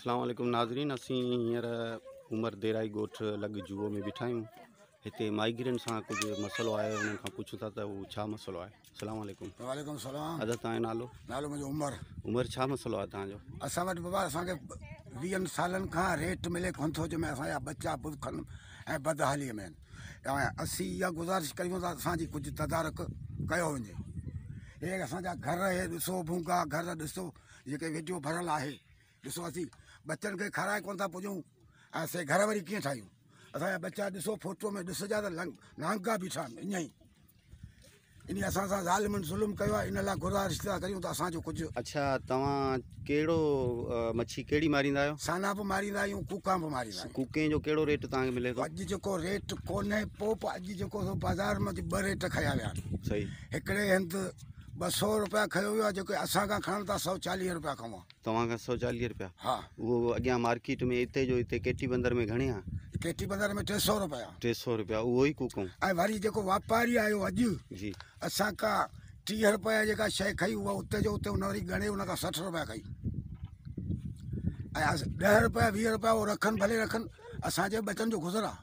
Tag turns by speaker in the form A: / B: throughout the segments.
A: اسلام عليڪم ناظرين اسين هينئر عمر ديرائي ڳوٺ لڳ جوئو ۾ بيٺا آهيون هتي ماهيگيرن سان ڪجهه مسئلو آهي انهن کان پڇون ٿا ته هو ڇا مسئلو آهي اسلام عليڪم
B: وعليڪم السلام
A: ادا توهان جو نالو
B: نالو منهنجو عمر
A: عمر ڇا مسئلو آهي توهان جو
B: اسان وٽ بابا اسان کي ويهن سالن کان ريٽ ملي ڪونه ٿو جنهن ۾ اسان جا ٻچا بکن ۽ بدحالي ۾ آهن ۽ اسين اها گذارش ڪريون ٿا اسان جي ڪجهه تدارڪ ڪيو وڃي هي اسان جا گهر هي ڏسو ڀونگا گهر ڏسو جيڪي ويڊيو ڀريل آهي ڏسو اسين ٻچن کي کارائي ڪونه ٿا پڄون ۽ اسين گهر وري ڪيئن ٺاهيون اسان جا ٻچا ڏسو فوٽو ۾ ڏسجا ته نانگا بيٺا آهن ائين ئي ان اسان سان ظالمن ظلم ڪيو آهي ان لاء گذارش ٿا ڪريون ته اسان جو ڪجهه
A: اڇا توهان ڪهڙو مڇي ڪهڙي ماريندا آهيو؟
B: سانا به ماريندا آهيون ڪوڪا به ماريندا آهيون.
A: ڪوڪي جو ڪهڙو ريٽ توهان کي ملي ٿو؟
B: اڄ جيڪو ريٽ ڪونهي پوء به اڄ جيڪو سو بازار ۾ ٻه ريٽ کنيا ويا آهن.
A: صحيح.
B: هڪڙي هنڌ 200 روپيا کنيو ويو آهي جيڪي اسان کان کڻن ٿا 140 روپيا کنيو آهي.
A: توهان کان 140 روپيا؟
B: ها.
A: اهو اڳيان مارڪيٽ ۾ اتي جو اتي ڪيٽي بندر ۾ گهڻي آهي؟
B: ڪيٽي بندر ۾ 300 روپيا.
A: 300 روپيا اهو ئي ڪوڪون.
B: ۽ وري جيڪو واپاري آيو اڄ
A: جي.
B: اسان کان 30 روپيا جيڪا شيء کنئي اها اتي جو اتي ان وري ڳڻي ان کان 60 روپيا کنئي ۽ 10 روپيا 20 روپيا اهو رکن ڀلي رکن اسان جي ٻچن جو گذر آ.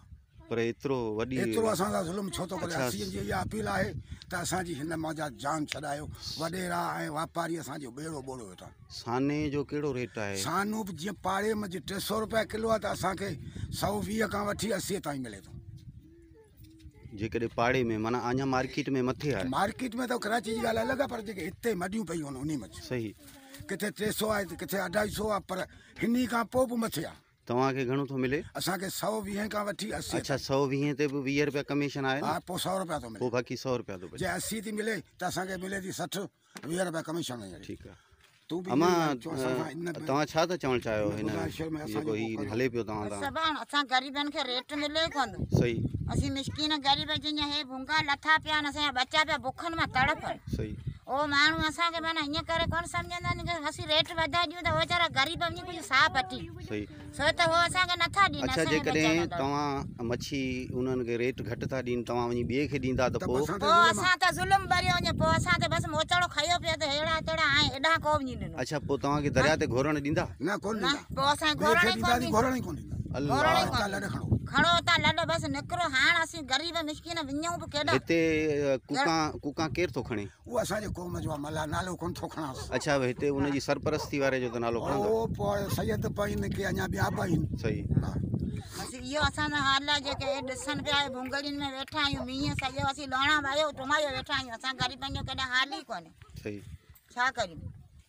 A: پر ايترو وڏي
B: ايترو اسان سان ظلم ڇو ٿو ڪري اسين جي اها اپيل آهي ته اسان جي هن مان جا جان ڇڏايو وڏيرا ۽ واپاري اسان جو ٻيڙو ٻوڙو ويٺا آهن.
A: ساني جو ڪهڙو ريٽ آهي؟
B: سانو به جيئن پاڙي منجهه 300 روپيا ڪلو آهي ته اسان کي 120 کان وٺي 80 تائين ملي ٿو.
A: جيڪڏهن پاڙي ۾ معنيٰ اڃا مارڪيٽ ۾ مٿي آهي.
B: مارڪيٽ ۾ ته ڪراچي جي ڳالهه الڳ آهي پر جيڪي هتي مڏيون پيون آهن انهي منجهه.
A: صحيح.
B: ڪٿي 300 آهي ته ڪٿي 250 آهي پر هني کان پوء به مٿي آهي.
A: توهان کي گهڻو ٿو ملي؟
B: اسان کي 120 کان وٺي 80.
A: اڇا 120 تي به 20 روپيا ڪميشن آهي نه؟
B: ها پوء 100 روپيا ٿو ملي.
A: پوء باقي 100 روپيا ٿو بچي.
B: جي 80 ٿي ملي ته اسان کي ملي ٿي 60، 20 روپيا ڪميشن وڃي.
A: ٺيڪ آهي.
B: تون به
A: اما
B: ائين چئو اسان سان ان
A: توهان ڇا ٿا چوڻ چاهيو هن
B: گذارش ۾ اسان
A: جيڪو
B: جو
A: هي
B: ڪو ڪيو.
A: هلي پيو توهان تان.
C: سڀاڻ اسان غريبن کي ريٽ ملي ئي ڪونه ٿو.
A: صحيح.
C: اسين مسڪين غريب جن جا هي ڀونگا لٿا پيا آهن اسان جا ٻچا پيا بکن مان تڙپن.
A: صحيح.
C: اهو ماڻهو اسان کي معنيٰ ائين ڪري ڪونه سمجهندا آهن جو اسين ريٽ وڌائي ڏيون ته ويچارا غريب وڃي ڪجهه ساهه پٽين.
A: صحيح.
C: سو ته هو اسان کي نٿا ڏين.
A: اڇا
C: اسان جا ٻچا
A: جيڪڏهن
C: ٿا
A: توهان مڇي انهن کي ريٽ گهٽ ٿا ڏين توهان وڃي ٻئي کي ڏيندا ته پوء.
C: پوء اسان تي ظلم ڀريو وڃي پوء اسان تي بس موچڙو کيو پيو ته ههڙا تهڙا آهن هيڏانهن ڪو وڃي ڏنو.
A: اڇا پوء توهان کي درياء تي گهورڻ ڏيندا؟
B: نه ڪونه
C: نه
B: ڏيندا.
C: پوء اسان کي
B: ٻئي
C: گهورڻ
B: کي
C: ئي ڪونه
B: ڏينداسين
C: ڏيندا.
B: گهورڻ ئي ڪونه ڏيندا.
A: الله.
C: گهورڻ ئي
B: هتان
C: ڪونه
B: لڏ
C: ڏيندا.
B: کڻو.
C: کڻو هتان لڏ بس نڪرو هاڻ اسين غريب مسڪين وڃون به ڪيڏانهن.
A: هتي ڪوڪان ڪوڪان ڪير ٿو کڻي؟
B: اهو اسان جي قوم جو آهي ملاح نالو ڪونه ٿو کڻانس.
A: اڇا هتي ان جي سرپرستي واري جو ته نالو کڻندو.
B: اهو پوء سيد به آهن ڪي اڃا ٻيا به آهن.
A: صحيح.
B: ها.
C: بس اهو اسان جو حال آهي جيڪي هي ڏسن پيا هي ڀونگڙين ۾ ويٺا آهيون مينهن سڄو اسين لوڻا وايو ٽمايو ويٺا آهيون اسان غريبن جو ڪڏهن حال ئي ڪونهي.
A: صحيح.
C: ڇا ڪريون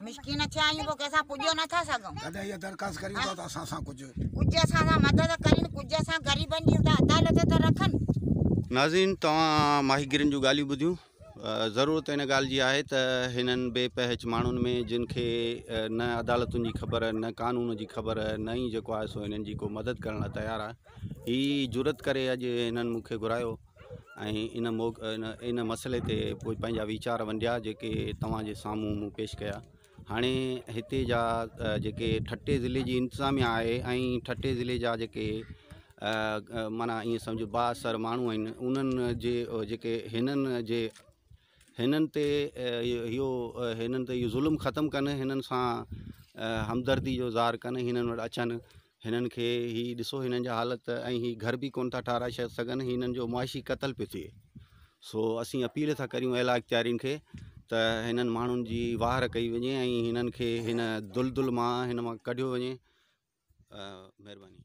C: مسڪين ٿيا آهيون پوء ڪنهن سان پڄيو نٿا سگهون.
B: تڏهن اها درخواست ڪريون ٿا ته اسان سان ڪجهه.
C: ڪجهه اسان سان مدد ڪرين ڪجهه اسان غريبن جي اتان عدالت ته رکن.
A: ناظرين توهان ماهيگيرن جون ڳالهيون ٻڌيون. ضرورت ان ڳالهه جي آهي ته هنن بي پهچ ماڻهن ۾ جن کي نه عدالتن جي خبر نه قانون جي خبر نه ئي جيڪو آهي سو هنن جي ڪو مدد ڪرڻ لاء تيار آهي هي جرئت ڪري اڄ هنن مون کي گهرايو ۽ ان موق ان مسئلي تي پوء پنهنجا ويچار ونڊيا جيڪي توهان جي سامهون مون پيش ڪيا هاڻي هتي جا جيڪي ٺٽي ضلعي جي انتظاميا آهي ۽ ٺٽي ضلعي جا جيڪي معنيٰ ائين سمجهو بااثر ماڻهو آهن انهن جي جيڪي هنن جي هنن تي اهو هنن تي اهو ظلم ختم ڪن هنن سان همدردي جو اظهار ڪن هنن وٽ اچن هنن کي هي ڏسو هنن جا حالت ۽ هي گهر به ڪونه ٿا ٺاراهي سگهن هنن جو معاشي قتل پيو ٿئي سو اسين اپيل ٿا ڪريون اعليٰ اختيارين کي ته هنن ماڻهن جي واهر ڪئي وڃي ۽ هنن کي هن دلدل مان هن مان ڪڍيو وڃي مهرباني.